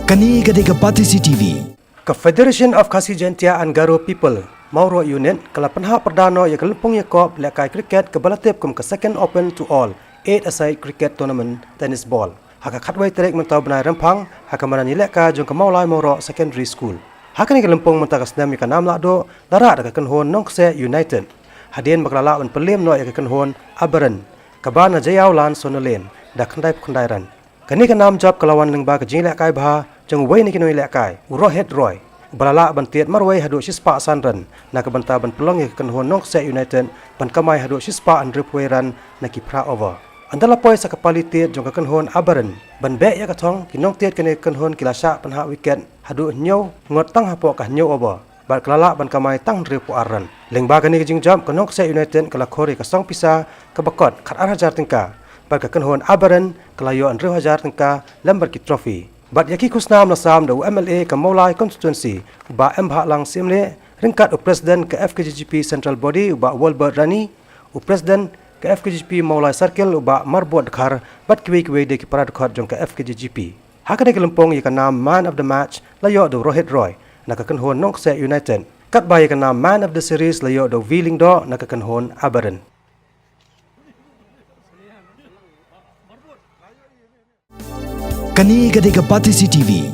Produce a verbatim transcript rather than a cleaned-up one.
Kane ka dei ka Batesi T V. Ka Federation of Khasi Jaintia and Garo People, Mawroh Unit, ka la pynhap pyrda noh ïa ka lympung ïakop lehkai cricket kaba la tip kum ka Second Open to All Eight-a-Side Cricket Tournament Tennis Ball ha ka khatwei tarik mynta u bnai Rymphang, ha ka madan ïalehkai jong ka Mawlai Mawroh Secondary School. Ha kane ka lympung mynta ka snem ïa ka nam lahduh la rah da ka kynhun Nongkseh United, hadien ba ka la lah ban pynliem noh ïa ka kynhun Aberrn, kaba na Jaïawlan Sonalane da khyndai phew khyndai run. Kane ka nam jop ka la wan lyngba ka jinglehkai bha jong uwei na ki nongïalehkai, u Rohit Roy, uba la lah ban tied marwei haduh shispah san run na ka bynta ban pynlong ïa ka kynhun Nongkseh United ban kamai haduh shispah hynriewphew wei run na ki phra over. Ynda la poi sa ka pali tied jong ka kynhun Aberrn ban beh ïa ka thong, ki nongtied kane ka kynhun ki la shah pynhap wicket haduh hynñiew ngut tang hapoh ka hynñiew over, bad ka la lah ban kamai tang hynriewphew ar run. Lyngba kane ka jingjop, ka Nongkseh United ka la khur ïa ka song pisa kaba kot khatar hajar tyngka, bad ka kynhun Aberrn ka la ïoh hynriew hajar tyngka lem bad ki trophy. Bad ïa ki khusnam la sam da u M L A ka Mawlai Constituency, u Bah M Bhahlang Syiemlieh, ryngkat u President ka F K J G P Central Body, u Bah Walbert Rani, u President ka F K J G P Mawlai Circle, u Bah Marbud Dkhar, bad kiwei kiwei de ki para dkhot jong ka F K J G P. Ha kane ka lympung, ïa ka nam Man of the Match la ïoh da u Rohit Roy na ka kynhun Nongkseh United, katba ïa ka nam Man of the Series la ïoh da u V Lyngdoh na ka kynhun Aberrn. Kane ka dei ka Batesi T V.